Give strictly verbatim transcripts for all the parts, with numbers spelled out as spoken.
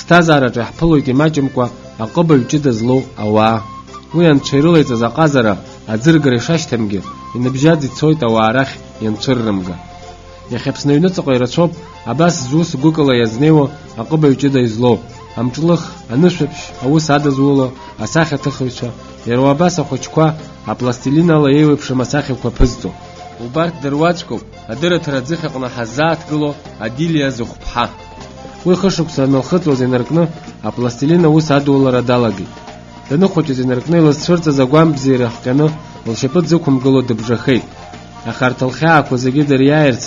Ҳԥсҭазаараҿы иаҳԥылоит имаҷымкәа аҟыбаҩ ҷыда злоу ауаа. Уи анцәа ирылеиҵаз аҟазара аӡыргара ишашьҭамгьы, иныбжьаӡ ицоит ауаа рахь ианцәыррымга. Иахьа Аԥсны аҩныҵҟа ирацәоуп абас зус гәыкала иазнеиуа аҟыбаҩ ҷыда излоу, амҿлых, анышәаԥшь, аус адызуло асахьаҭыхыҩцәа, иара убас ахәыҷқәа апластилин ала еиуеиԥшым асахьақәа ԥызҵо. Убарҭ дыруаӡәкуп адырраҭара аӡыхь аҟны ҳаззааҭгыло Адилиа зыхәԥҳа. Уи хышықәса анылхыҵуаз инаркны, апластилин аус адулара далагеит. Даныхәыҷыз инаркны илызцәырҵыз агәамбзиара ҳҟьаны, лшьапы дзықәымгыло дыбжахеит. Аха арҭ лхьаақәа зегьы дыриааирц,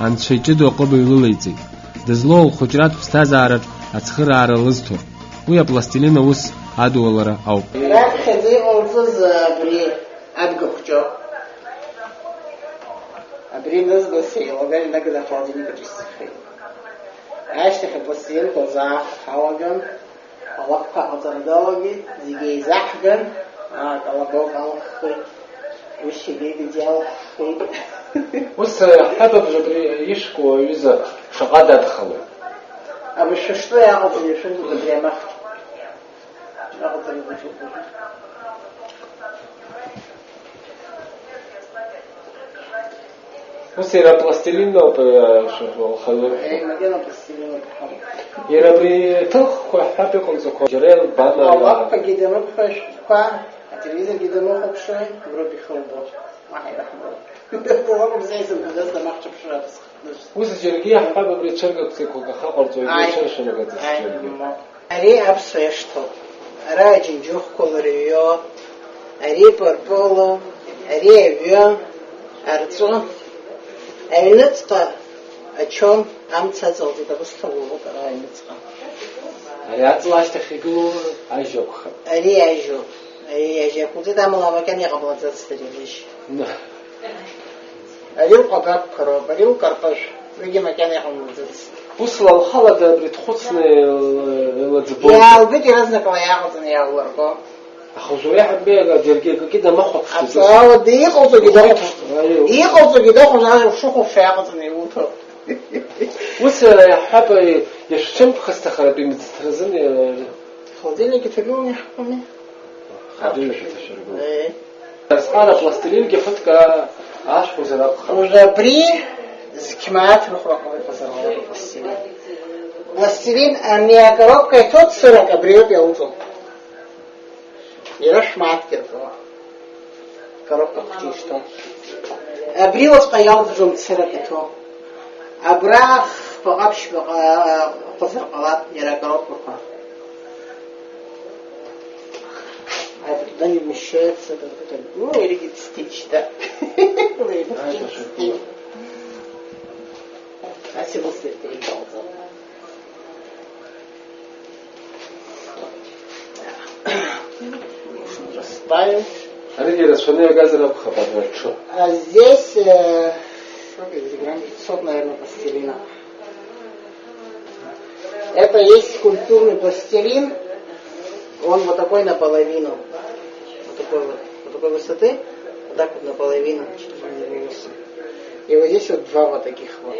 анцәа иҷыдоу аҟыбаҩ лылеиҵеит. Дызлоу лхәыҷратә ԥсҭазаараҿ ацхыраара лызҭо. Уи апластилин аус адулара ауп. Раԥхьаӡа иҟалҵаз абри адгьыл хәҷы. Абри нызба сеилаган инаганы ахолодильник аҿы исҵахеит. Ашьҭахь апластилинқәа заах ҳалаган, алафқәа аҟаҵара далагеит, зегьы еизаҳган, аа, колобок алххеит, ус егьигьы иалххеит. Ус, э, ҳаб абри ишәку аҩыза шаҟа дадхалои? Абри шәышла иаҟаҵаны ишәымоуп абри амахк. Иаҟаҵаны ишәымоуп. Ус иара апластилин ауп, э, ш-, лхаҩы. Э, макьана апластилин ауп. Иара абри ҭылхқәа ҳәатә иҟамҵақәа, џьара илбан, алафқәагьы данықәшәа, ашәҟәқәа, ателевизоргьы даныхәаԥшуа, уброуп ихылбо. Уаҳа ираҳбо. Уаҟа бзиа исымбаӡацт амахҽыԥшра. Ус џьаргьы иаҳҳәап, абри цәыргақәҵақәак ахаҟарҵо, егьи Ааи. Цәыршәымгаӡацт Ааи, џьаргьы. Мап. Ари аԥсуа иашҭоуп. Ара аџьынџьыхәқәа лырҩо, ари пырпылу, ари аҩы, арҵәы, аҩныҵҟа ачон, амца аҵалҵеит, абысҭа уалуп ара аҩныҵҟа. Ари аҵла ашьҭахь игылоу ажь акәхап. Ари ажьоуп, ари ажь ақәылҵеит, амала макьана иҟамлаӡацт ари ажь. Ны. Ари лҟабақәа роуп, ари лкарпыжә, уигьы макьана иҟамлаӡацт. Ус лалхалада абри дхәыцны ил-, илыӡбоу? Иаалгеит иаразнакала иааҟаҵаны иааллырго. Аха узуреиҳамбеи, ага, џьаргьы акгьы дамахәаԥшӡац. Аҵаауада иҟалҵогьы дахәаԥшӡом. Аиу. Иҟалҵогьы дахәаԥшӡом, ажәа ушыхәаԥшуа иаҟаҵаны иуҭо. Ус, э, иаҳҳәап, э, ишәцәымӷхазт ахаратәи мыӡҭра азын, э, Холодильник иҭагыланы иаҳкуами. Хадыҩ шәҭашәыргылоит. Э. Асҟара пластилингьы ԥыҭк а-, аашәхозар акәхап. Уажә абри зқьмааҭ рыхәра ҟалеит, ҟазарала пластилин. Пластилин ани акоробка иҭоу цырак абриоуп иауҵо. Иара шәмааҭк иргыло. Коробка хәыҷы ишҭоу. Абри уаҵәҟьа иалҵӡом цырак иҭоу. Абра хԥаҟа-ԥшьбаҟа ҟазар ҟалап иара акоробкақәа. А, туда не вмещается, как будто, ну, или стич, да. Или стич. А всего света не ползал. Расставим. Аригьы рацәаны иагазар акәхап абри аҽы. А здесь, э, сколько здесь грамм? Пятьсот, наверное, пластилина. Это есть скульптурный пластилин. Он вот такой наполовину. Вот такой вот. Вот такой высоты. Вот так вот наполовину. И вот здесь вот два вот таких вот.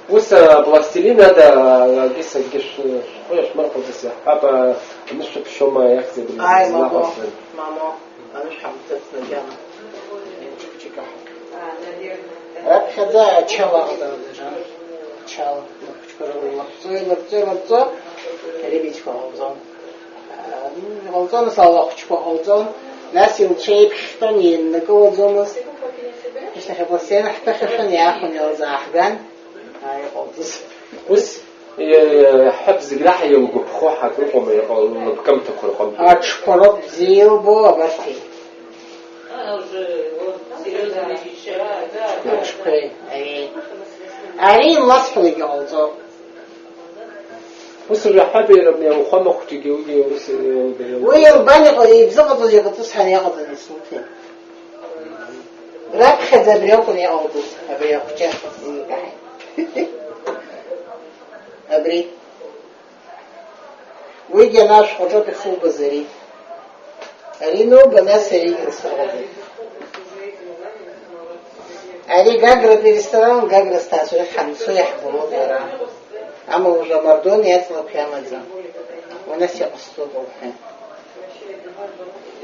Ус, а, пластилин ада, а, акгьы сакгьы шәхы иашәмырхәаӡац, иаҳҳәап, а, анышәаԥшьома иахьӡ абри Ааи, злаҟасҵаз. Мамо, мамо, анышә ҳамҭыҵ макьана. Џьык-џьык аҳ. Раԥхьаӡа ачала аҟаҵара даҿын. Ачала, лыхәыҷқәа рыла илаԥҵо, илаԥҵо, илаԥҵо, ари абиҭқәа ҟалҵон. Иҟалҵон, нас алахәыҷқәа ҟалҵон, нас илцәеиԥхьҟьон, иеиннакылаӡомызт. Ашьҭахь апластилин ҳԥыхьашәан, иаахәаны илзааҳган, аа, иҟалҵоз. Ус, э, ҳәап зегь раҳа илгәаԥхо ҳак ыҟоума, иҟал-, лыԥкымҭақәа рҟынтә? Аҽқәа роуп бзиа илбо, абарҭгьы. Аҽқәеи, ари. Ари иласҳәалак иҟалҵо. Ус уажәы ҳабеирам иауахәама хәҷык, уигьы ус, э, Уи илбан иҟа-, ибзыҟаҵоз иҟаҵоз ҳәа иҟаҵаны исылҭеит. Раԥхьаӡа абри акәын иҟалҵоз, абри ахәҷы икаҳаит. Абри. Уигьы ана ашәҟәаҿоуп ихылбаз ари. Ари ануба, нас аригьы лсырҟаҵеит. Ари Гагратәи ресторан, Гагра сҭаацәа рахь ҳанцо иаҳбалоит ара. Амала уажәы амардуан иаҵлақәа иамаӡам. Уи нас иҟасҵоит уҳәа.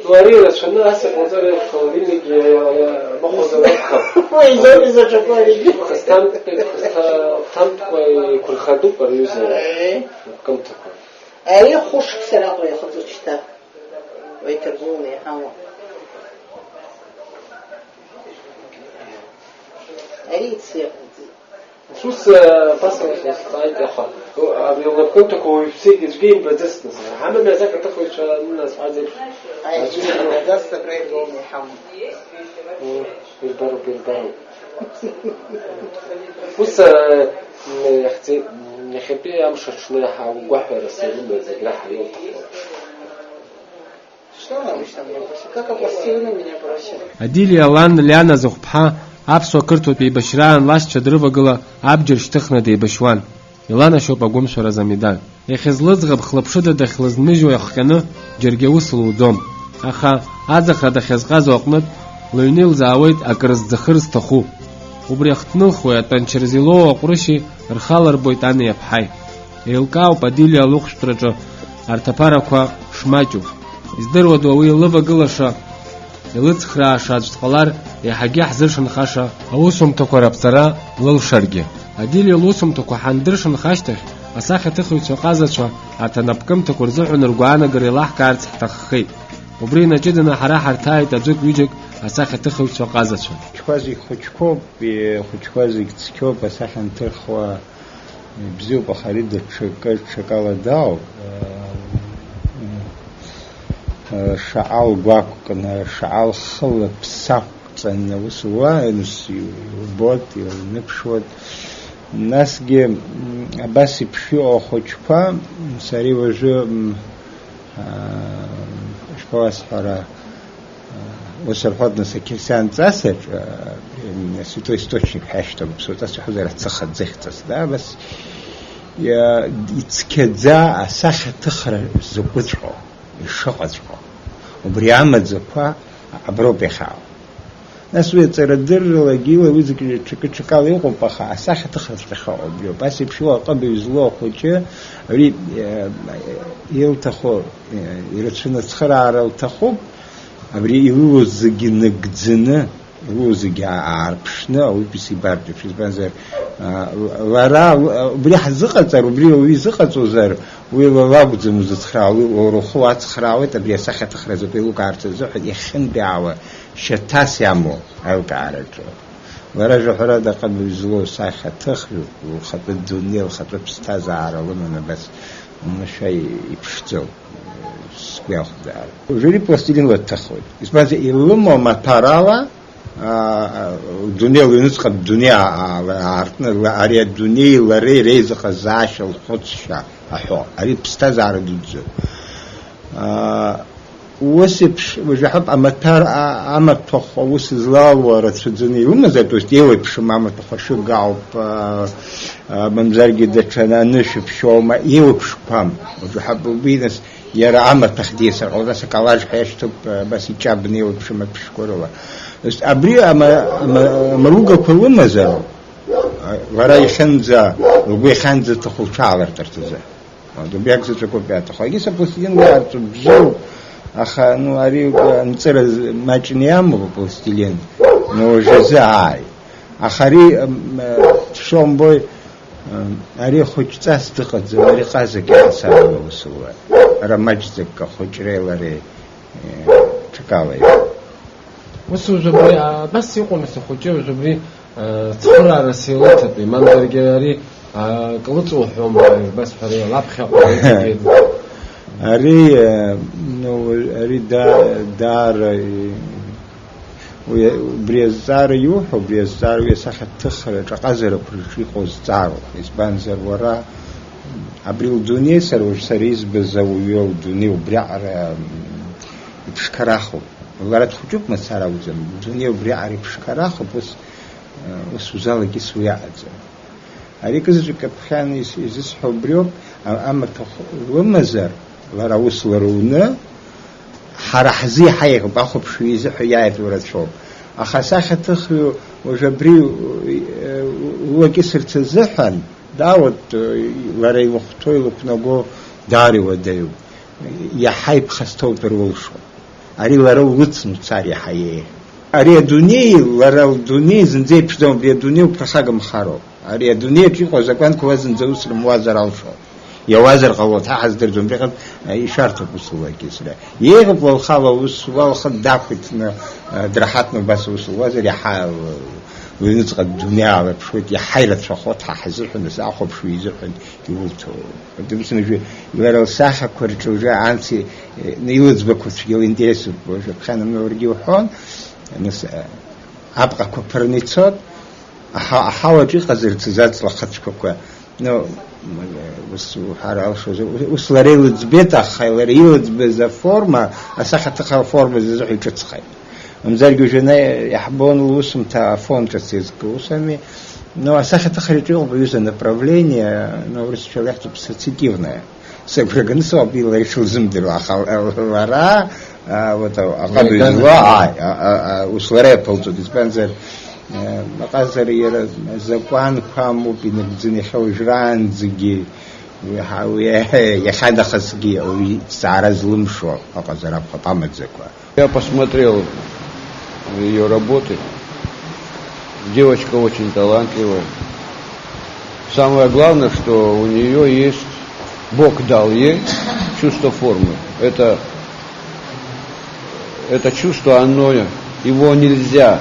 Ну, ари ирацәаны ас иҟауҵар, холодильник иа-, иа-, иа-, махәозар акәхап. Уи изоуп изаҿаку аригьы. Хысҭантәи, хысҭа-, хәҭантәқәа еиқәырхатәуп ари аҩыза. Э. Акымҭақәа. Ари хәышықәса раҟара иахыҵуеит шьҭа. Уи ҭагыланы иҳауа. Ари ицеиҟәыҵит. Ус, э, ԥасала сҟаит, аха, абри лнапкынҭақәа уаҩԥсык аӡәгьы имбаӡацт, нас. Ҳамами асахьаҭыхыҩцәа анынасҳәаз еиԥш. Аи, аӡәгьы имбаӡацт, абра иргыланы иҳамоуп. О, ирбароуп, ирбароуп. Ус, э, м, иахьӡи-, м, иахьатәи амш аҽны иаҳа угәаҳәарас ирымаз зегь раҳа иуҭаху. Что она обычно мне просит? Как о пластилине меня просит? Адилиа лан Лиана зыхәԥҳа аԥсуа-қырҭуатә еибашьраан лашьцәа дрывагыла абџьар шьҭыхны деибашьуан. Иланашьоуп агәымшәара замидар. Иахьа злыӡӷаб хлаԥшыда дахьлызныжьуа иахҟьаны џьаргьы аус луӡом. Аха аӡахра дахьазҟазо аҟнытә лыҩны илзаауеит акры зӡахыр зҭаху. Убри ахҭнылхуеи атәанча рзы илоу аҟәрышьи рхы аларбоит ани аԥҳаи. Еилкаауп Адилиа лыхәшәтәраҿы арҭ аԥарақәа шмаҷу. Издыруада уи илывагылаша, илыцхрааша аӡә дҟалар, еиҳагьы иаҳзыршанхаша аусумҭақәа раԥҵара лылшаргьы? Адилиа лусумҭақәа ҳандыршанха ашьҭахь, асахьаҭыхыҩцәа ҟазацәа арҭ анапкымҭақәа рзыҳәан ргәаанагара еилаҳкаарц ҳҭаххеит. Убри инаҷыданы ҳара ҳарҭааит аӡәык-ҩыџьак асахьаҭыхыҩцәа ҟазацәа. Ихәыҷқәа зегь хәыҷқәоуп, ихәыҷқәа зегь цқьоуп, асахьа анҭырхуа ибзиоуп, аха ари даҽакы, ҽакала дауп. Шаҟа лгәы ақәкны, шаҟа лхы лыԥсы ақәкны, ус уа, ус иубоит, илныԥшуеит. Насгьы, м, абас еиԥш иҟоу ахәыҷқәа, сара уажәы, м, аа, ишԥауасҳәара, Ус рҳәоит, нас, ақьырсиан ҵасаҿ, э, Святой Источник ҳәа иашьҭоуп, Святой Источник ҳәа ацыха ӡыхьҵас, да, абас, иа-, ицқьаӡа асахьаҭыхра закәыҵәҟьоу, ишыҟаҵәҟьоу. Убри амаӡақәа аброуп иахьаау. Нас уи аҵарадырралагьы ила уи зегьы ҽакы-ҽакала иҟоуп, аха асахьаҭыхраҵәҟьа иахьаҟоу убриоуп. Ас еиԥш иҟоу аҟыбаҩ злоу ахәыҷы, ари, э, илҭаху, э, ирацәаны ацхыраара лҭахуп, Абри илылоу зегьы нагӡаны, илылоу зегьы аа-, аарԥшны ауаҩытәыҩса ибартә еиԥш, избанзар, аа, л-, лара, л-, убри ҳзыҟаҵар, убри уаҩы изыҟаҵозар, уи ла лакәӡам узыцхраауа, уи уара ухы уацхраауеит, абри асахьаҭыхра закәу еилукаарц азыҳәан иахьынтәаауа шьаҭас иамоу аилкаараҿы. Лара жәаҳәарада аҟыбаҩ злоу сахьаҭыхҩуп, лхатәы дунеи, лхатәы ԥсҭазаара лыманы абас уамашәа иԥшӡоуп. Сгәы иахәдаара. Уажәы ари пластилинла дҭыхуеит. Избанзар, илымоу амаҭәар ала, аа, дунеи лыҩныҵҟа дунеи ала аартны, ла-, ари адунеи лареи реизыҟазаашьа лхәыцшьа аҳәо. Ари ԥсҭазаара дуӡӡоуп. Аа, ус еиԥш, уажәы ҳәап, амаҭәар, а-, амаҭәахә аус злалуа рацәаӡаны илымазар, то есть еиуеиԥшым амаҭәахә ашыга ауп, аа, аа, мамзаргьы даҽа анышә ԥшьоума, еиуеиԥшқәам. Уажәы ҳәап, убри нас Иара амаҭәахә диасыр ҟалоит, нас акалаџ ҳәа иашьҭоуп, абас иҷабны еиуеиԥшым аԥшқәа рыла. Абри ама-, ама-, амаругақәа лымазароуп, лара иахьынӡа, лгәы иахьанӡаҭаху лҽаалыртырц азы. Убри акзаҵәыкоуп иаҭаху. Егьыс апластилин уи арҵоуп, бзиоуп, аха, ну, ари, э, нҵыра маҷны иамоуп апластилин, но уажәазы ааи. Аха ари, м, э, дшомбои, м, ари хәыҷҵас дыҟаӡам, ари ҟазак иаасаауа усура. Ара маҷӡак ахәыҷреи лареи, э, ҽакала иҟоуп. Ус уажә абри, а, абас иҟоума, сахәыҷы, уажә абри, а, цхыраарас илыҭатәи, мамзаргьы ари, а, кылыҵуҳәома, убас ҳәа ари лаԥхьаҟа иҵегьы. Ари, э, ну, ари да-, даара, и-, Уи, убри азҵаара иуҳәо, убри азҵаара, уи асахьаҭыхра аҿы аҟазарақәа рҿы иҟоу зҵаароуп. Избанзар, уара, абри лдунеи, сара уажә сара избаз ауаҩы лдунеи убриаҟара, м, иԥшқарахуп. Лара дхәыҷуп мацара акәӡам, лдунеи убриаҟара иԥшқарахуп, ус, э, ус узалагьы суиаҟаӡам. Ари кызаҵәык аԥхьан ис-, изысҳәо убриоуп, а-, амаҭәахә лымазар, лара ус лара лны, ҳара ҳзы иаҳа еиӷьуп, ахәаԥшҩы изыҳәа иааиртуа рацәоуп. Аха асахьаҭыхҩы уажә абри, э, улакьысырц азыҳәан, Да, вот, э, лара илыхәҭоу, илықәнаго даара иуадаҩуп. Иаҳа иԥхасҭоуп, рылшо. Ари лара улыцны уцар иаҳа иеиӷьуп. Ари адунеи, лара лдунеи зынӡа иԥшӡам, абри адунеи уԥырхагамхароуп. Ари адунеиаҿ иҟоу азакәанқәа уа зынӡа ус рымуазар алшоит. Иауазар ҟалоит, ҳа ҳаздырӡом, убриаҟынтә, э, ишәарҭоуп усулагьы сара. Еиӷьуп уа лхала аус, уа лхы дақәиҭны, э, драҳаҭны убас аус луазар, иаҳа, э, лыҩныҵҟа дунеи аалаԥшуеит, иаҳа ирацәахоит ҳа ҳазыҳәан, нас ахәаԥшҩы изыҳәан иуҭо. Дыԥсны уажәы, лара лсахьақәа рҿы уже анс и-, э, илыӡбақәа цәгьала интересуп, уажәы ԥхьа намны уаргьы уҳәон, нас, э, апҟақәа ԥырны ицот, аҳа-, аҳауаҿ иҟазарц азы аҵла хацәқәақәа, ну, м-, ус уҳәар алшоз, у-, ус лара илыӡбеит, аха лара илыӡбаз аформа, асахьаҭыхра аформа зазыҳәа иҿыцхеит. Мамзаргьы уажәы ана иаҳбон лусумҭа афон ҿыц иазку, ус ами, ну, асахьаҭыхраҿы иҟоуп аҩыза направление, ну, урысшәала иахьӡуп сенситивное. Сагәра ганы сыҟоуп, лара ишылзымдыруа, аха лара, а, вот, а, аҟабаҩ злоу, ааи, а, а, а, ус лара иаԥылҵоит, избанзар, э, аҟазара иара азакәанқәа амоуп инагӡаны иахьа уажәраанӡагьы, уи ҳа-, уи иахьанахысгьы ауаҩы зҵаара злымшо аҟазара акәхап амаӡақәа. Я посмотрел её работы. Девочка очень талантливая. Самое главное, что у неё есть, Бог дал ей чувство формы. Это, это чувство, оно, его нельзя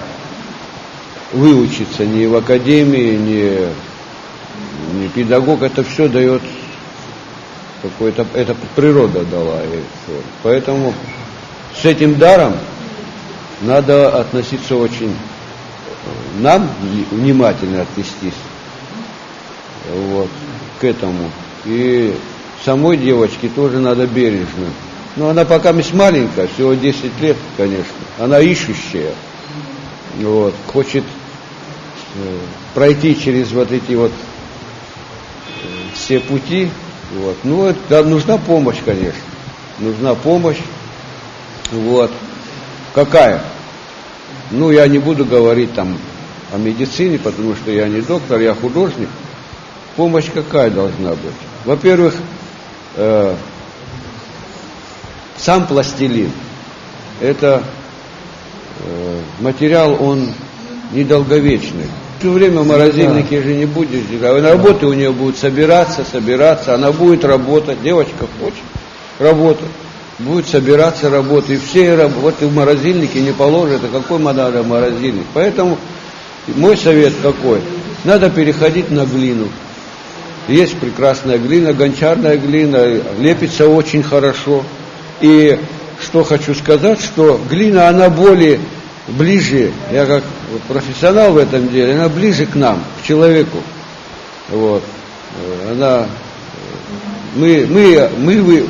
выучиться ни в академии, ни, ни педагог. Это всё даёт какой-то, это природа дала ей всё. Поэтому с этим даром надо относиться очень, э, нам вни-, внимательно отнестись, вот, к этому. И самой девочке тоже надо бережно. Но она пока маленькая, всего десять лет, конечно. Она ищущая. Вот, хочет, э, пройти через вот эти вот, э, все пути. Вот. Ну, это, да, нужна помощь, конечно. Нужна помощь. Вот. Какая? Ну, я не буду говорить там о медицине, потому что я не доктор, я художник. Помощь какая должна быть? Во-первых, э, сам пластилин. Это, э, материал, он недолговечный. Всё время в морозильнике же не будешь держать. Она работы у неё будет собираться, собираться. Она будет работать. Девочка хочет работать. Будет собираться работы. И все раб-, вот и в морозильнике не положат. А какой ма-, надо морозильник? Поэтому мой совет какой? Надо переходить на глину. Есть прекрасная глина, гончарная глина, лепится очень хорошо. И что хочу сказать, что глина, она более ближе, я как профессионал в этом деле, она ближе к нам, к человеку. Вот. Э, она, э, мы, мы, мы вы-, э,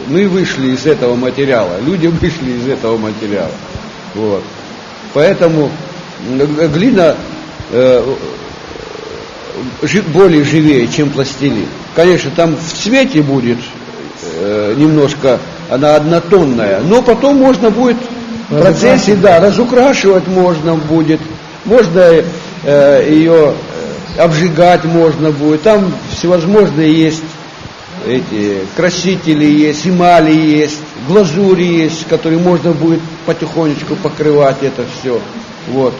мы вышли из этого материала, люди вышли из этого материала. Вот. Поэтому, м, г-, глина, э, жи-, более живее, чем пластилин. Конечно, там в цвете будет, э, немножко, она однотонная, но потом можно будет в процессе, да, разукрашивать можно будет, можно, э, её, э, обжигать можно будет. Там всевозможные есть эти красители, есть эмали, есть глазури, есть, которые можно будет потихонечку покрывать это всё. Вот.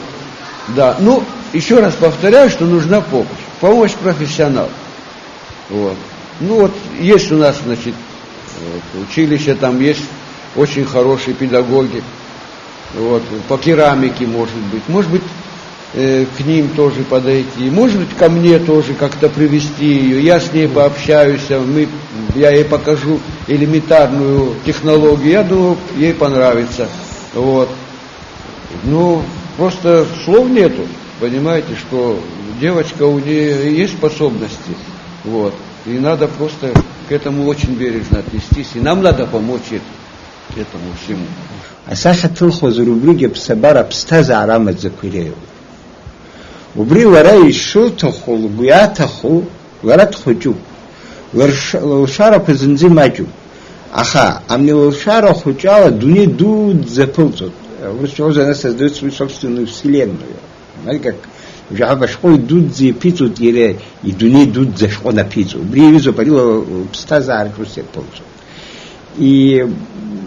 Да. Ну, ещё раз повторяю, что нужна помощь. Помощь профессионал. Вот. Ну вот, есть у нас, значит, вот, училище, там есть очень хорошие педагоги. Вот, по керамике, может быть. Может быть, э, к ним тоже подойти. Может быть, ко мне тоже как-то привести её. Я с ней пообщаюсь, а мы, я ей покажу элементарную технологию. Я думаю, ей понравится. Вот. Ну, просто слов нету. Понимаете, что девочка, у неё есть способности. Вот. И надо просто к этому очень бережно отнестись. И нам надо помочь это-, этому всему. Асахьа ҭылхуазар, убригьы аԥсабара аԥсҭазаара амаӡақәа иреиуоуп. Убри лара ишылҭаху, лгәы иаҭаху, лара дхәыҷуп. Лырш-, лылшарақәа зынӡа имаҷуп. Аха, абни лылшара хәыҷала дунеи дуӡӡа ԥылҵәоит. Урысшәа уҳәозар, она создаёт свою собственную вселенную. Знаете, как Жәаҳәа ашкол дуӡӡа иаԥиҵоит иара, идунеи дуӡӡа ашкол аԥиҵо. Убри иаҩызоуп, ари ла-, лыԥсҭазаараҿ ус иаԥылҵо. И,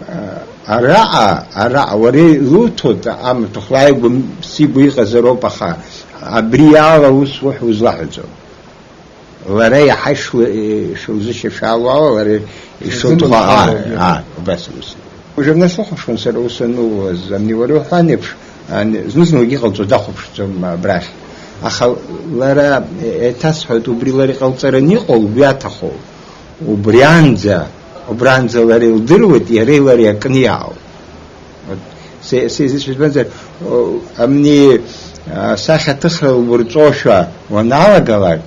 а, араҟа, араҟа, уара илуҭоит амаҭәахә лааигәа м-, сигәы иҟазароуп, аха абри ала ус уҳәа узлаҳәаӡом. Лара иаҳа ишла-, ишылзышьашәало ала, лара ишылҭаху, аа, аа, убас, убас. Уажәы абна сыхәаԥшуан сара ус анылуаз, ани уара уҳәан еиԥш, ани, зны-зынлагьы иҟалҵо дахәаԥшӡом абрахь. Аха лара, е-, еиҭасҳәоит, убри лара иҟалҵараны иҟоу лгәы иаҭаху. Убрианӡа, убранӡа лара илдыруеит, иареи лареи акны иаауп. Вот, се-, се-, се-, избанзар, о, амни, а, сахьаҭыхра лурҵошәа уаналагалак,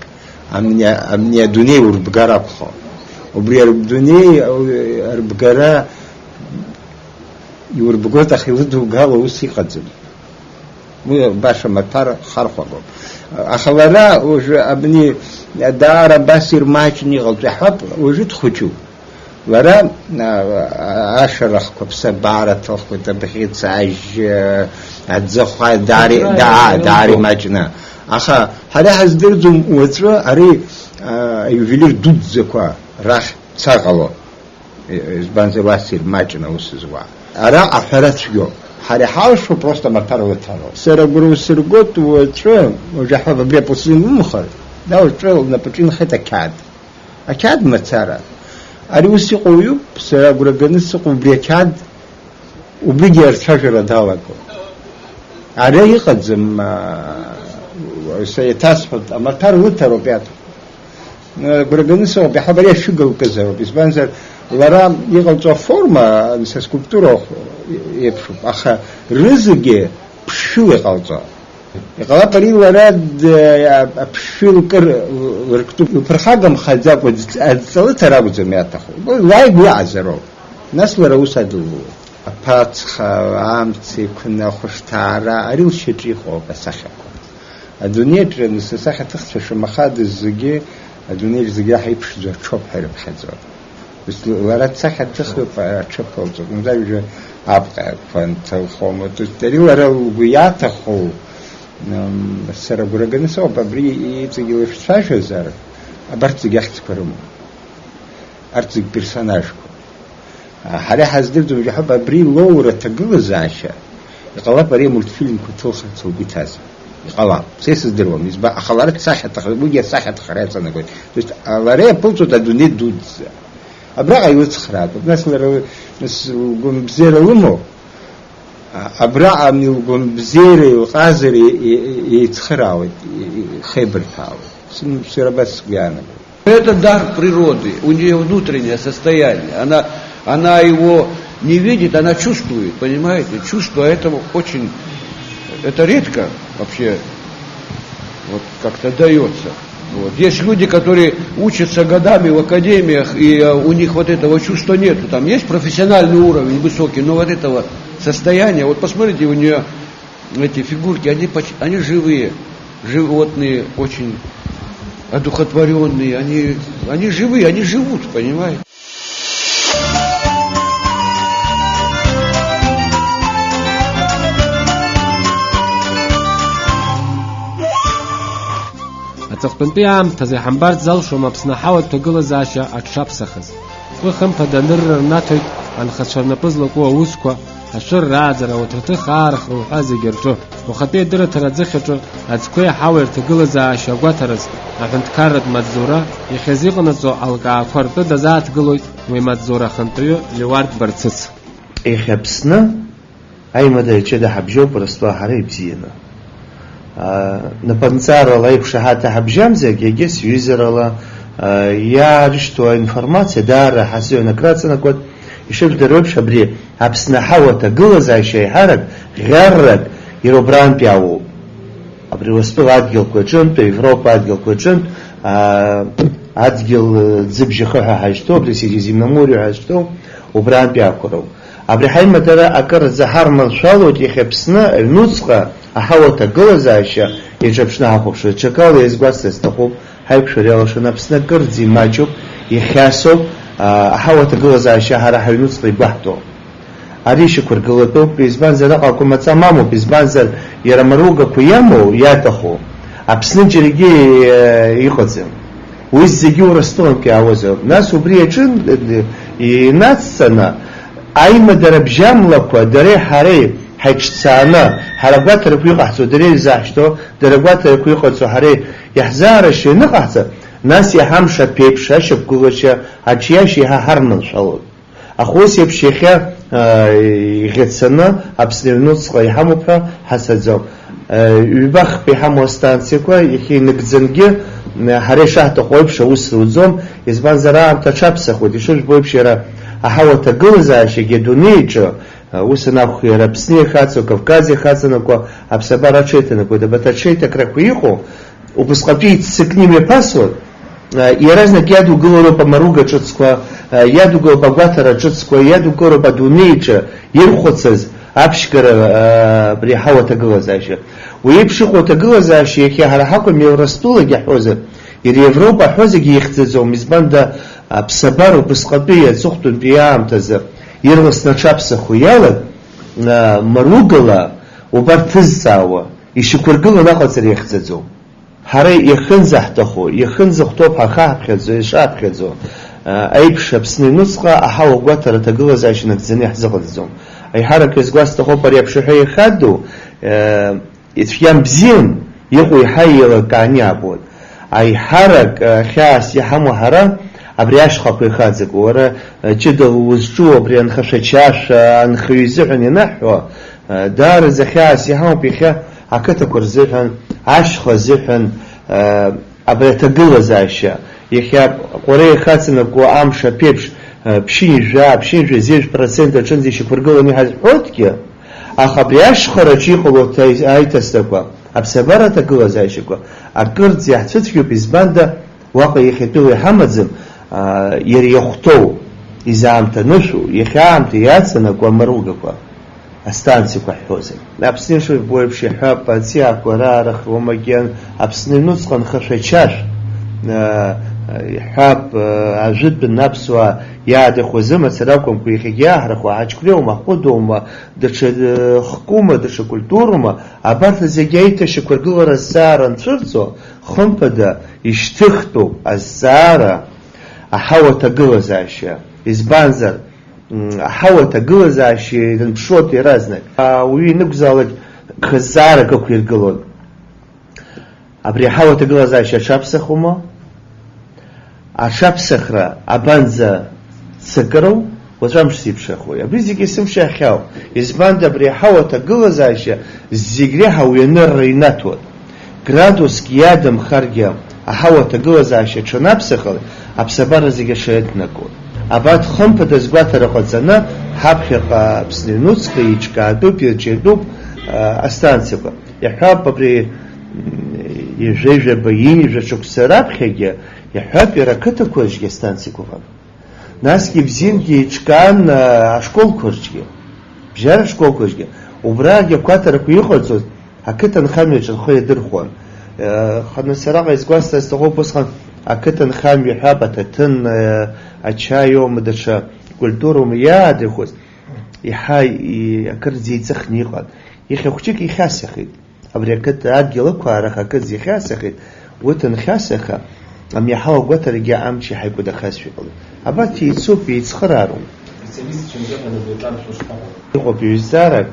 амни, амни адунеи урбгар акәхо. Убри адунеи, а, арбгара иурбгоит, аха илыдугало ус иҟаӡам. Уи баша маҭәар хархәагоуп. Аха лара уажәы абни даара абас ирмаҷны иҟалҵо, иаҳҳәап, уажәы дхәыҷуп. Лара, а, а, ашарахқәа, аԥсабара ҭылхуеит, абӷьыц, ажь, а, аӡахәа, даара, Аԥсабара да-, а, даара иҟоуп. Имаҷны. Аха ҳара ҳаздырӡом уаҵәы ари, а, аиувелир дуӡӡақәа рахь цаҟало. Избанзар, уа сирмаҷын аус зуа. Ара аҳәара цәгьоуп. Ҳара иҳалшо просто амаҭәар лыҭароуп. Сара агәра усыргоит уаҵәы, уажәы ҳәа абри апостыл имухар, да уаҵәы лнапаҿы инхеит ақьаад. Ақьаад мацара. Ари ус иҟоу иоуп, сара агәра ганы сыҟоуп убри ақьаад, убригьы арцәажәара далагон. Ара иҟаӡам, аа, са иаҭасҳәоит, амаҭәар лыҭароуп иаҭаху. Гәра ганы сыҟоуп, иаҳа абри ашәыга лкызароуп, избанзар, лара иҟалҵо аформа, са скульптура еиԥшуп, аха рызегьы ԥшшәыла иҟалҵо. Иҟалап ари лара д-, аԥшшәы лкыр лырктәуп, лԥырхагамхаӡакәа дҵ-, адҵа лыҭар акәӡам иаҭаху. Лааигәа иаҟазароуп. Нас лара ус адылбалоит. Аԥацха, амца иқәны, ахәышҭаара, ари лшьаҿа иҟоуп асахьақәа. Адунеиаҿы нас асахьаҭыхцәа шамахадаз зегьы, адунеиаҿ зегьы реиҳа иԥшӡоу аҽоуп ҳәа ирыԥхьаӡоит. Ус лара дсахьаҭыхҩуп, аҽы ԥылҵәоит. Умзар уажәы апҟа қәа нҭылхома. Ус ари лара лгәы иаҭаху, м, сара агәра ганы сыҟоуп, абри иҵегьы илышәцәажәозар, абарҭ зегьы ахьӡқәа рымоуп. Арҭ зегь персонажқәа. Ҳара иҳаздырӡом, иаҳҳәап, абри лоура аҭагылазаашьа, иҟалап, ари амультфильмқәа ҭылхырц лгәы иҭаз. Иҟалап. Са исыздыруам, изба-, аха лара дсахьаҭыхра, уигьы асахьаҭыхра иаҵанакуеит. То есть, а, лара иаԥылҵоит адунеи дуӡӡа. Абраҟа илыцхраатәуп. Нас лара, нас, лгәамбзиара лымоуп. А, абраҟа ами лгәамбзиара, илҟазара е-, е-, е-, еицхыраауеит, е-, е-, ихеибарҭәаауеит. Сым-, сара абас сгәы иаанагоит. Это дар природы, у неё внутреннее состояние. Она, она его не видит, она чувствует, понимаете? Чувство это очень, это редко вообще вот как-то даётся. Вот. Есть люди, которые учатся годами в академиях, и, э, у них вот этого чувства нету. Там есть профессиональный уровень высокий, но вот этого состояния, вот посмотрите, у неё эти фигурки, они поч-, они живые, животные очень одухотворённые, они, они живые, они живут, понимаете? Аҵыхәтәантәи аамҭазы иҳамбарц залшом Аԥсны аҳауатә ҭагылазаашьа аҽшаԥсахыз. Ҟәы хымԥада анырра рнаҭоит анхацәа рнапы злаку аусқәа, ашәыр рааӡара, ауаҭраҭых аарыхра уҳәа зегьы рҿы. Уахатәи адырраҭара аӡыхь аҿы аӡқәеи аҳауеи рҭагылазаашьа агәаҭараз аҳәынҭқарратә маҵзура иахьазыҟанаҵо алкаақәа ртәы дазааҭгылоит уи амаҵзура ахантәаҩы Леуард Барцыц. Иахьа Аԥсны аимадара ҷыда ҳабжьоуп, Урыстәыла ҳара ибзианы. Аа, напынҵарала аиқәшаҳаҭра ҳабжьамзаргь, егьа сҩызарала, аа, иаарышьҭуа аинформациа даара ҳазыҩын акраҵанакуеит. Ишыжәдыруа еиԥш, абри Аԥсны аҳауа аҭагылазаашьа аиҳарак, ӷьаррак иара убрантәи ауп. Абри Урыстәыла адгьылқәа рҿынтә, Европа адгьылқәа рҿынтә, аа, адгьыл, ӡыбжьа хыҳәа ҳазшьҭоу, абри Средиземноморье ҳәа ҳазшьҭоу, убрантәи ақәроуп. Абри ҳаимадара акырӡа ҳарманшәалоит, иахьа Аԥсны аҩнуҵҟа аҳауа аҭагылазаашьа иаҿаԥшны ҳахәаԥшуеит. Ҽакала иазгәасҭар сҭахуп, ҳаиқәшәара иалашон, Аԥсны акырӡа имаҷуп, ихьасоуп, аа, аҳауа аҭагылазаашьа ҳара ҳаҩнуҵҟа игәаҳҭо. Ари шьақәыргылатәуп, избанзар, аҟақәа маҵа мамоуп, избанзар, иара амаругақәа иамоу, иаҭаху, Аԥсны џьаргьы, э, иҟаӡам. Уи зегьы Урыстәылантә иаауазароуп. Нас убри аҿы, э, инацҵаны, аимадара бжьамлақәа дареи ҳареи ҳаиҿцааны, ҳара агәаҭарақәа иҟаҳҵо, дара ирзаҳшьҭоу, дара агәаҭарақәа иҟаҵо, ҳареи иаҳзаарашьо ианыҟаҳҵа, нас иаҳамш аԥеиԥш, ашьақәгылашьа, аҿиашьа еиҳа ҳарманшәалоит. Аха ус еиԥш иахьа, аа, иӷьацаны Аԥсны аҩнуҵҟа иҳамоуп ҳәа ҳацаӡом. Ҩба-хԥа иҳамоу астанциақәа иахьа инагӡангьы, ҳара ишаҳҭаху еиԥш аус руӡом, избанзар аамҭа аҽаԥсахуеит, ишыжәбо еиԥш иара аҳауа аҭагылазаашьагьы адунеи аҿы, ус анакәха иара Аԥсны иахаҵоу, Кавказ иахаҵанакуа аԥсабара аҽеиҭанакуеит, абарҭ аҽеиҭакрақәа иҟоу, убасҟатәи иццакны имҩаԥасуа, иаразнак иадугылароуп амаруга ҿыцқәа, иадугылоуп агәаҭара ҿыцқәа, иадугылароуп адунеи аҿы ирхәыцыз аԥшьгара, абри ҳауа аҭагылазаашьа. Уи еиԥш иҟоу аҭагылазаашьа иахьа ҳара ҳакәым, Урыстәылагьы ҳҳәозар, иара Европа ҳҳәозаргьы ихьӡаӡом, избанда аԥсабара убасҟатәи аҵыхәтәантәи аамҭазы ирласны аҽаԥсахуа иалан, маругала убарҭ ҭызҵаауа, ишьақәыргыланы аҟаҵара иахьӡаӡом. Ҳара иахьынӡаҳҭаху, иахьынӡахәҭоуп ҳахаҳԥхьаӡо, ишаҳԥхьаӡо, а, аиԥш Аԥсны аҩнуҵҟа аҳауа агәаҭара аҭагылазаашьа нагӡаны иаҳзыҟаҵаӡом. Аиҳарак иазгәасҭахоуп ари аԥшаҳәа иахьадоу, а, ицәгьам бзиам, иҟоу еиҳа еилакааны иаабоит. Аиҳарак, а, хьаас иҳамоу ҳара, абри ашьхақәа ихаҵаку, уара, а, ҷыдала узҿу абри анхашәачашәа анхаҩы изыҳәан ианаҳҳәо, а, даараӡа хьаас иҳамоуп иахьа Ақыҭақәа рзыҳәан, ашьха азыҳәан, э, абри аҭагылазаашьа, иахьа Ҟәара иахьацанакуа амш аԥеиԥш, э, ԥшьынҩажәа, ԥшьынҩажәа зежә процент аҿынӡа ишьақәыргыланы иҳазҳәозҭгьы, аха абри ашьхараҿы иҟало аҭа-, аиҭасрақәа, аԥсабара аҭагылазаашьақәа, акырӡа иаҳцәыцәгьоуп, избанда, уаҟа иахьатәиала иҳамаӡам, аа, иара иахәҭоу, изаамҭанышәу, иахьа аамҭа иацанакуа амаругақәа, астанциақәа ҳҳәозар. Аԥсны ишыжәбо еиԥш иҳәап, аҵиаақәа раарахь уамакьын, Аԥсны аҩнуҵҟа анхашәачашә, аа, иҳәап, аа, ажәытәан аԥсуаа иааӡахуаз амацара акәымкәа, иахьагьы иааҳархәо, аџьықәреиума, аҟәыдоума, даҽа, э, хкума, даҽа культурума, абарҭ зегьы аиҭашьақәыргылара азҵаара анцәырҵо, хымԥада, ишьҭыхтәуп азҵаара аҳауа аҭагылазаашьа. Избанзар, м, аҳауа аҭагылазаашьа ирынԥшуеит иаразнак. Ауаҩы ианакәзаалак хызаарак ықәиргылон. Абри аҳауа аҭагылазаашьа аҽаԥсахума? Аҽаԥсахра абанӡа ццакыроу, уаҵәы амш зеиԥшрахои? Абри зегьы есымша иахьаауп. Избанда абри аҳауа аҭагылазаашьа зегь реиҳа уи анырра инаҭоит. Градуск иадамхаргьы аҳауа аҭагылазаашьа аҽанаԥсахалак, аԥсабара зегьы аҽаҩыҭнакуеит. Абарҭ хымԥада згәаҭара ҟаҵаны, ҳаԥхьаҟа Аԥсны аҩнуҵҟа еиҿкаатәуп, ирҿиатәуп, а, астанциақәа. Иаҳҳәап, абри, м, ҩажәа-ҩажәаба, ҩынҩажәа шықәса раԥхьагьы, иаҳҳәап, иара ақыҭақәа рҿгьы астанциақәа ыҟан. Насгьы ибзиангьы еиҿкаан, а, ашколқәа рҿгьы, бжьара ашколқәа рҿгьы. Убрагьы агәаҭарақәа иҟарҵоз ақыҭанхамҩаҿы рхы иадырхәон. Э, ханы сараҟа изгәасҭар сҭахуп, усҟан ақыҭанхамҩа ҳәа аҭаҭын, э, ачаиоума, даҽа культуроума иааӡахоз, еиҳа и-, акырӡа еиҵыхны иҟан. Иахьа хәҷык ихьасахеит. Абри ақыҭа адгьыл ықәаарах акырӡа ихьасахеит. Уи ҭынхьасаха, ами аҳауа агәаҭарагьы амч иаҳа икәадахазшәа иҟалоит. Абарҭ еицуп, еицхыраароуп. Специалистцәа рзыҳәан абри аҿаршә шԥаҟоу? Иҟоуп ҩ-зҵаарак.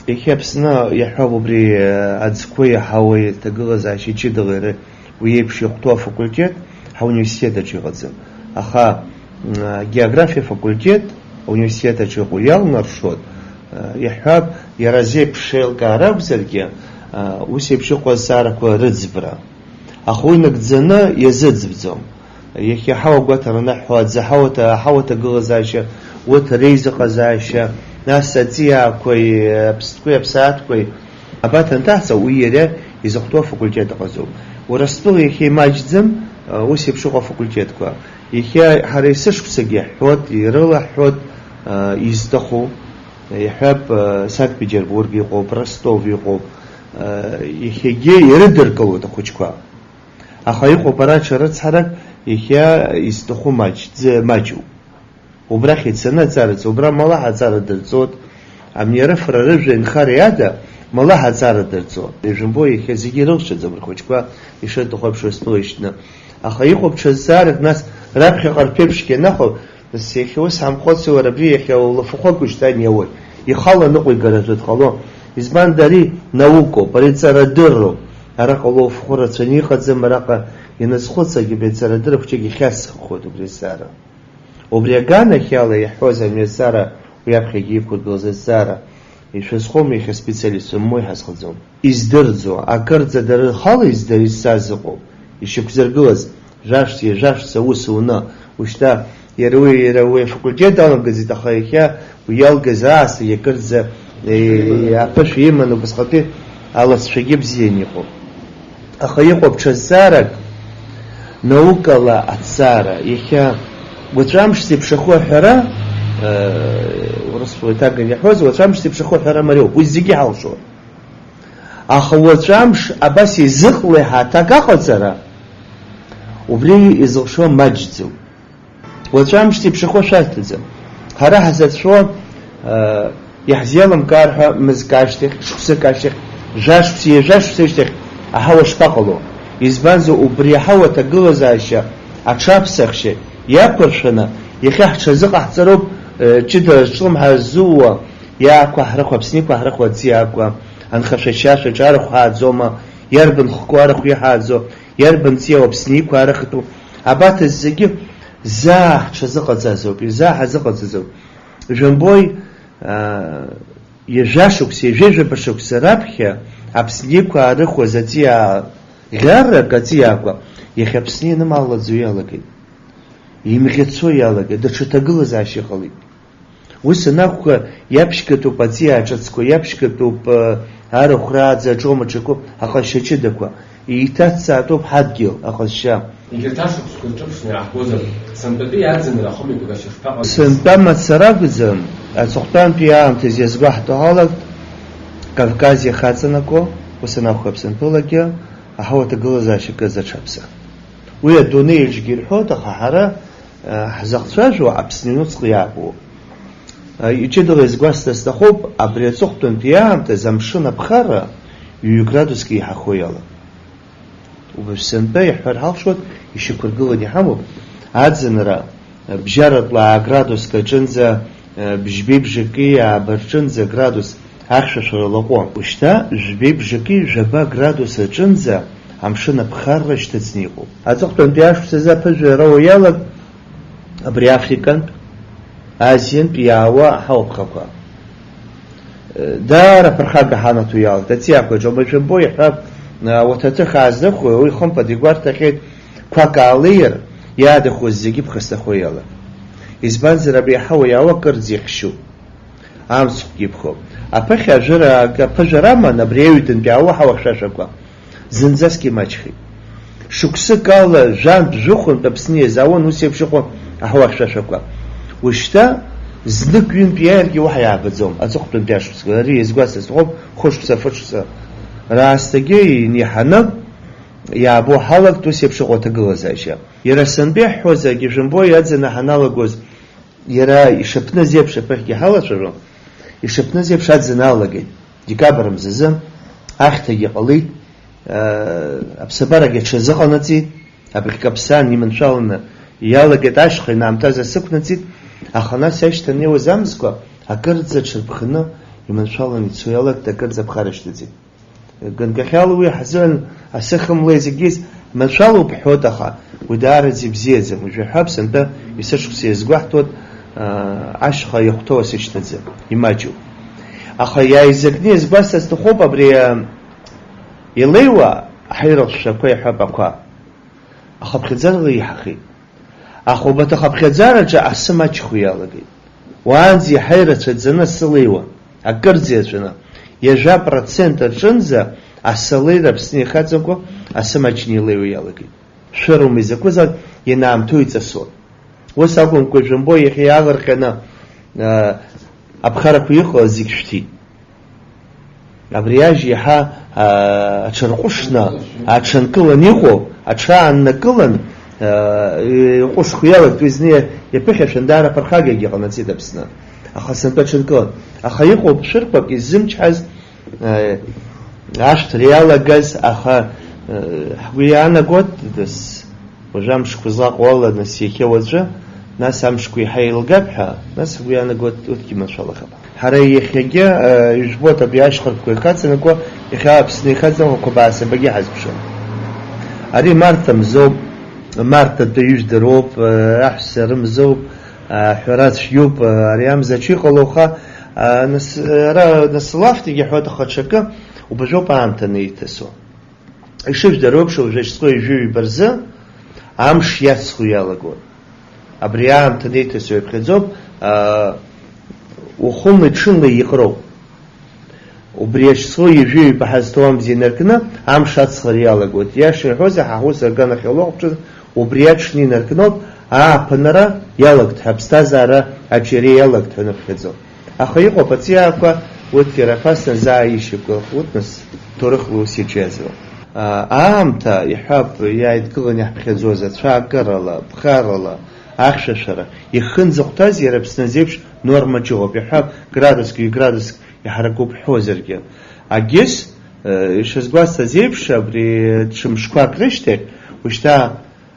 Иахьа Аԥсны иаҳҳәап, убри, э, аӡқәа иаҳауеи аҭагылазаашьа ҷыдала иара уи еиԥш иахәҭоу афакультет ҳауниверситет аҿы иҟаӡам. Аха, м, агеографиа афакультет ауниверситет аҿы иҟоу иалнаршоит, э, иаҳҳәап, иара зеиԥш еилкаара акәзаргьы, э, ус еиԥш иҟоу азҵаарақәа рыӡбра. Аха уи нагӡаны иазыӡбӡом. Иахьа ҳауа агәаҭара анаҳҳәо, аӡы ҳауа аҭа-, аҳауа аҭагылазаашьа, урҭ реизыҟазаашьа, нас аҵиаақәеи, аԥстәқәеи, аԥсаатәқәеи, абарҭ анҭаҳҵа, уи иара изыхәҭоу афакультет аҟазоуп. Урыстәыла иахьа имаҷӡам, ус еиԥш иҟоу афакультетқәа. Иахьа ҳара есышықәсагьы иаҳҳәоит, ирылаҳҳәоит, изҭаху. Иаҳҳәап, Санкт-Петербург иҟоуп, Ростов иҟоуп, иахьагьы ирыдыркылоит ахәыҷқәа. Аха иҟоуп ара ҽа рыцҳарак, иахьа изҭаху маҷ-, ӡ-, маҷуп. Убрахь ицаны аҵараҵо, убра амала аҵара дырҵоит. Амни арыфара рыжәҩа инхара иада, Мала ҳаҵара дырҵо, ижәымбо, иахьа зегьы ирылшаӡом рхәыҷқәа ишырҭаху еиԥш рыстол ишьҭны. Аха иҟоуп ҽазҵаарак, нас, раԥхьаҟа рԥеиԥшгьы анахәо, нас, иахьа ус ҳамхәыцуа, уара абри иахьа улафахәы акәу шьҭа ани ауаҩ? Ихала ныҟәигаратәы дҟалом. Избанда ари наукоуп, ари ҵарадырроуп. Араҟа улафахәы рацәаны иҟаӡам, араҟа ианазхәыцлакгьы абри аҵарадырра хәҷык ихьасххоит убри азҵаара. Убри аганахьала иаҳҳәоз амҩаҵара уи аԥхьагьы иқәыргылаз азҵаара, ишәазхоума иахьа специалист, умои ҳазхаӡом. Издырӡо, акырӡа дара рхала изда-, изҵаз ыҟоуп, ишьақәзыргылаз, жәашәҵа, ҩажәашәҵа аус уны, ушьҭа иара уи, иара уи афакультет аламгаӡеит, аха иахьа уи иалгаз аасҭагьы акырӡа, е, аԥышәа иман убасҟатәи алҵшәагьы бзиан иҟоуп. Аха иҟоуп ҽазҵаарак, наукала аҭҵаара. Иахьа уаҵәы амш зеиԥшахо аҳәара, э, урысқәа еиҭаганы иаҳәоз, уаҵәы амш зеиԥшахо аҳәара мариоуп, уи зегьы ҳалшоит. Аха уаҵәы амш абас изыҟалеи ҳәа аҭак аҟаҵара, убри изылшо маҷӡоуп. Уаҵәы амш зеиԥшахо шәарҭаӡам. Ҳара ҳзацәшәо, э, иаҳзеилымкаар ҳәа мызк ашьҭахь, шықәсык ашьҭахь, жәашықәса, ҩажәа шықәса ашьҭахь аҳауа шԥаҟало? Избанзар, убри аҳауа аҭагылазаашьа аҽаԥсахшьа иақәыршәаны, иахьа ҳҽазыҟаҳҵароуп, э, ҷыдала зҿлымҳа ззууа, иаақәа ҳрыхәа, Аԥсны иқәа ҳрыхәа аӡиақәа, анхацәа шьашәаҿы арахә ҳааӡома, иарбан хку арахә иҳааӡо, иарбан ҵиау Аԥсны иқәа арахатәу, абарҭ зегьы заа ҳҽазыҟаҵазоуп, изаа ҳазыҟаҵазоуп. Жәамбои, аа, ҩажәа шықәса, ҩажәа жәаба шықәса раԥхьа Аԥсны иқәа аарыхуаз аҵиаа ӷьаррак, аҵиаақәа, иахьа Аԥсны ианымаалаӡо иалагеит. Имӷьацо иалагеит, даҽа ҭагылазаашьа иҟалеит. Ус анакәха, иаԥшьгатәуп аҵиаа ҿыцқәа, иаԥшьгатәуп, э, арахә рааӡа аҿома ҿаку аҟазшьа ҷыдақәа, еиҭаццаатәуп ҳадгьыл аҟазшьа. Егьырҭ ашықәсқәа рҿыԥшны иаҳгозар, сынтәатәи аӡынра ахымҩаԥгашьа шԥаҟаз? Сынтәа мацара акәӡам, аҵыхәтәантәи аамҭазы иазгәаҳҭо ала, Кавказ иахаҵанакуа, ус анакәха, Аԥсынтәылагьы аҳауа аҭагылазаашьа кырӡа аҽаԥсахт. Уи адунеиаҿгьы ирҳәоит, аха ҳара, э, ҳзахцәажәо Аԥсны аҩнуҵҟа иаабо. Э, иҷыдала изгәасҭар сҭахуп, абри аҵыхәтәантәи аамҭазы амшын аԥхарра ҩ-градуск еиҳахо иалагеит. Убри сынтәа иаҳҳәар ҳалшоит, ишьақәыргыланы иҳамоуп, аӡынра, э, бжьаратәла аа-градуск аҿынӡа, э, бжьбеи бжаки ааба рҿынӡа градус ахьшәашәара лаҟәуам. Ушьҭа жәбеи бжаки жәаба градус аҿынӡа амшын аԥхарра шьҭыҵны иҟоуп. Аҵыхәтәантәи ашықәсазы аԥыжәара роуа иалак абри Африкантә, Азиантә иаауа аҳауаԥхақәа. Даара ԥырхага ҳанаҭо иалт, аҵиаақәа ҿома жәамбо иҳәап, ауаҭаҭых аазныхуа, уи хымԥада игәарҭахьеит, қәак аалеир, иаадахоз зегьы ԥхасҭахо иалан. Избанзар, абри аҳауа иаауа кырӡа ихшьуп. Амцхәгьы иԥхоуп. Аԥыхьа ажәыра, аԥыжәара аман, абри аҩадантә иаауа аҳауа хьшәашәақәа. Зынӡаск имаҷхеит. Шықәсык ала, жәантә, жәохәынтә Аԥсны иазаауан ус еиԥш иҟоу аҳауа хьшәашәақәа. Ушьҭа знык-ҩынтә иааиргьы уаҳа иаабаӡом, аҵыхәтәантәи ашықәсқәа, ари иазгәасҭаз сҭахуп, хәышықәса, фышықәса раасҭагьы иниҳаны иаабо ҳалагт ус еиԥш иҟоу аҭагылазаашьа. Иара сынтәа иаҳҳәозаргьы, жәымбои, аӡына ҳаналагоз, иара ишаԥныз еиԥш аԥыхьгьы ҳалацәажәон, ишаԥныз еиԥш аӡын алагеит. Декабр мзазы ахьҭагьы ҟалеит, аа, аԥсабарагьы аҽазыҟанаҵеит, абӷьқаԥсан иманшәаланы иалагеит, ашьха инаамҭазар сықәнаҵеит, аха нас ашьҭанеиуаз амзқәа акырӡа аҽарԥханы иманшәаланы ицо иалагт, акырӡа аԥхара шьҭыҵит. Ганкахьала уи ҳзын асы хымлеи зегьы маншәалоуп ҳҳәоит, аха уи даараӡа ибзиаӡам. Уажәы ҳәа Аԥсынтәа есышықәса иазгәаҳҭоит, аа, ашьха иахәҭоу асы шьҭаӡам, имаҷуп. Аха иааизакны иазгәасҭар сҭахуп абри, аа, илеиуа аҳаирахә шәақәа иҳәап ақәа. Ахыԥхьаӡарала еиҳахеит. Аха убарҭ ахыԥхьаӡараҿы асы маҷхо иалагеит. Уаанӡа иаҳа ирацәаӡаны асы леиуан, акырӡа иацәаны, ҩажәа процент рҿынӡа асы алеира Аԥсны иахаҵамкәа асы маҷны илеиуа иалагеит. Шәырума изакәызаалак ианаамҭоу иҵасуан. Ус акәымкәа, жәымбои, иахьа иаалырҟьаны, аа, аԥхарақәа иҟалаз зегь шәҭит. Абри ажь иаҳа, аа, аҽарҟәышны, аҽанкыланы иҟоу, аҽааннакылан, аа, иҟәышхо иалагт, уи зны иаԥыхьашәан, даара ԥырхагагьы ҟанаҵеит Аԥсны. Аха сынтәа аҽанкылан. Аха иҟоуп шәырқәак иззымчҳаз, Ашәҭра иалагаз, аха ҳгәы иаанагоит, нас, уажәы амшқәа злаҟоу ала, нас, иахьа уаҵәы, нас амшқәа еиҳа еилгап ҳәа, нас ҳгәы иаанагоит, урҭгьы мацәалахап. Ҳара иахьагьы, ижәбоит, абри ашьхарԥқәа ихаҵанакуа, иахьа Аԥсны ихаҵанакуа қәабаа-сабагьы ҳазԥшын. Ари Марҭа мзоуп, Марҭа атәаҩыжә дароуп, аҳәса рымзоуп, аҳәара цәгьоуп, ари амза аҽиҟалоха, нас, ара, нас лафтәгьы ҳәоит, аха ҽакы, убажәоуп аамҭа анеиҭасуа. Ишыжәдыруа еиԥш, уажәы шьҭахьҟа ҩажәи ҩба рзы амш иацхо иалагоит. Абри аамҭа анеиҭасуа иаԥхьаӡоуп, аа, ухәынлеи ҽынлеи иҟроуп. Убри ашьҭахьҟа ҩажәи ҩба ҳазҭоу амза инаркны, амш ацхара иалагоит. Иаша иҳәозар, ҳа ҳус аганахь иалоуп ҿын, убри аҽны инаркноуп, ааԥынра иалагт ҳәа, аԥсҭазаара аҿиара иалагт ҳәа аныԥхьаӡо. Аха иҟоуп аҵиаақәа, урҭ иара ԥаса заа ишьақәырӷәӷәоит, нас, ҭоурыхла ус иаҿиазароуп. Аа, аамҭа, иҳәап, иааидкыланы иаҳԥхьаӡоз ацәаакырала, ԥхарала, ахьшәашәара, ихы нзыхәҭаз иара Аԥсны азеиԥш нормаҿ иҟоуп, иҳәап, градуск, ҩ-градуск иҳаракуп ҳҳәозаргьы. Агьыс, э, ишазгәасҭаз еиԥш, абри ҽымшқәак рышьҭахь, ушьҭа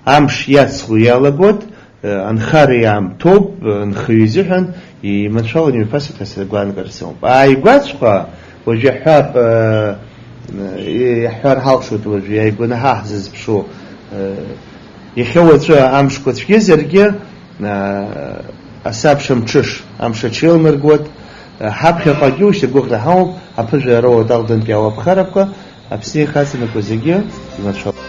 амш иацло иалагоит, э, анхара иаамҭоуп, э, анхаҩы изыҳәан иманшәаланы имҩаԥасуеит ҳәа сгәаанагара сымоуп. Ааигәаҵәҟьа, уажәы иаҳҳәап, э, э, иаҳҳәар ҳалшоит уажәы, иааигәаны ҳа ҳзызԥшу, э, иахьа уаҵәы амшқәа цәгьазаргьы, э, асабша мҽыш, амш аҽеилнаргоит, э, ҳаԥхьаҟагьы ушьҭа гәыӷра ҳамоуп, аԥыжәара роуеит Алдантәи ауаԥхарақәа, Аԥсны ихаҵанакуа зегьы имацәоуп.